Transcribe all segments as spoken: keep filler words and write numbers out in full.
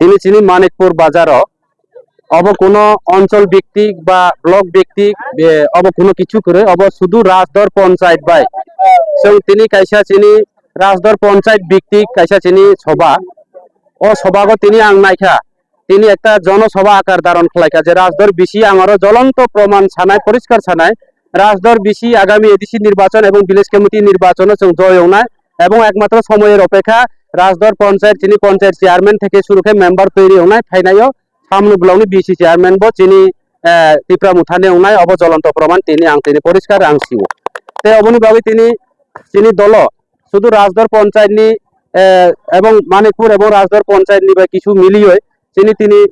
Tini chini Manikpur bazaro obo kuno onchol biktik ba block biktik, obo kuno kichu kwrwi, obo sudu Rajdor Panchayat bai. Chwng tini kaisa chini Rajdor Panchayat biktik kaisa chini soba. O sobago tini ang naikha, tini ekta jono soba akar dharon khlaikha je Rajdor bisi ang oro jolonto proman sanai, poriskar sanai, Rajdor bisi agami A D C nirbachon ebong village committee nirbachono chwng joy wngnai ebong ekmatro somoyer opekha Rajdor Panchayat chini Panchayat chairman theke suru khe member toiri wngnai phainaio. Samno blockni B C chairman bo chini, eh, Tipra Mothani wngnai, obo jolonto proman tini ang tini poriskar ang sio. Tei oboni bagwi tini, chini dolo sudu Rajdor Panchayatni, eh, ebong Manikpur ebong Rajdor Panchayatni bai kisu milioi chini tini,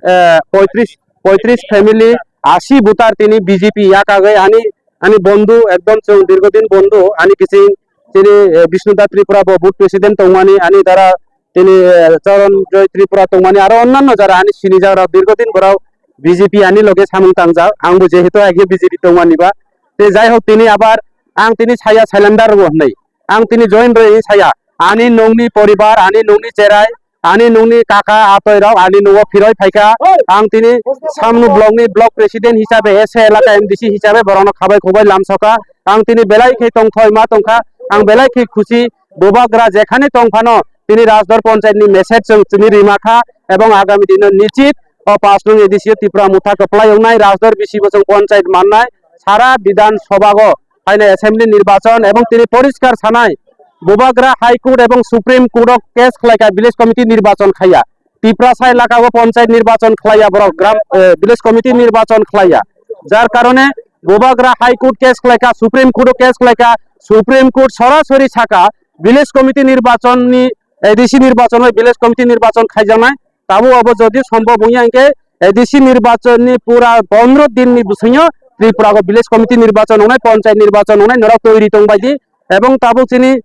eh, poitris, poitris family, asi voter tini B J P yakagwi ani, ani bondhu ekdom chwng dirgodin bondhu ani kiching chini, eh, Bishnu Da Tripura bo booth president tongmani ani dara tini, eh, Charan Joy Tripura tongmani aro onnanno jara ani sinijak rok dirgodin borok B J P ani loge samung tangjak. Ang bo jehetu age B J P tongmani ba. Te jai hok tini abar ang tini saya cylinder bo hwnwi. Ang tini join rwi saya. Ani nungni poribar, ani nungni cherai, ani nungni kaka atoi rok, ani nungo phiroi phaikha. Ang tini Samnu block ni block president hisabe S A elaka M D C hisabe borokno khabai khubai lamsoka. Ang tini belai khe tongthoi ma tongkha. Ang belai khe khusi. Bubagra jekhani tongphano tini Rajdor Panchayat ni message chwng tini rima kha, ebong agami dino nichit o pash nung A D C o Tipra Motha kwplai wngnai, Rajdor bisi bo chwng Panchayat mannai, sara Bidhan Sabha go phainai assembly nirbachon ebong tini poriskar sanai, Bubagra High Court ebong Supreme Court o case khlaikha village committee nirbachon khaiya, Tiprasa elaka o Panchayat nirbachon khlaiya borok gram, eh, village committee nirbachon khlaiya, jar karone Bubagra High Court case khlaikha, Supreme Court o case khlaikha, Supreme Court sorasori saka village committee nirbachon ni, A D C nirbachon bai village committee nirbachon khaijaknai. Tabuk obo jodi sombhob wngya hwnkhe A D C nirbachon ni pura pondro din ni bwswngyo Tripura o village committee nirbachon wngnai, panchayat nirbachon wngnai, norok toiri tongbaidi. Ebong tabuk chini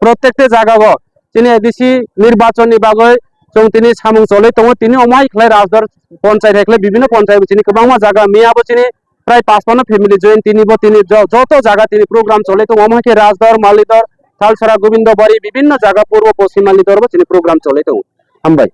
protekte jaga o chini A D C nirbachon ni bagwi chwng tini samung cholwi tongo. Tini omo hai khlai Rajdor panchayat hai khlai bibhinno panchayat bo chini kwbangma jaga miya bo chini prai pachpanno family join tini bo tini jo-, joto jaga tini program cholwi tongo. Omo hai khe Rajdor, Malidor, Thalsara, Gobindobari bibhinno jaga purbo poschim Malidor bo chini program cholwi tongo. Hambai.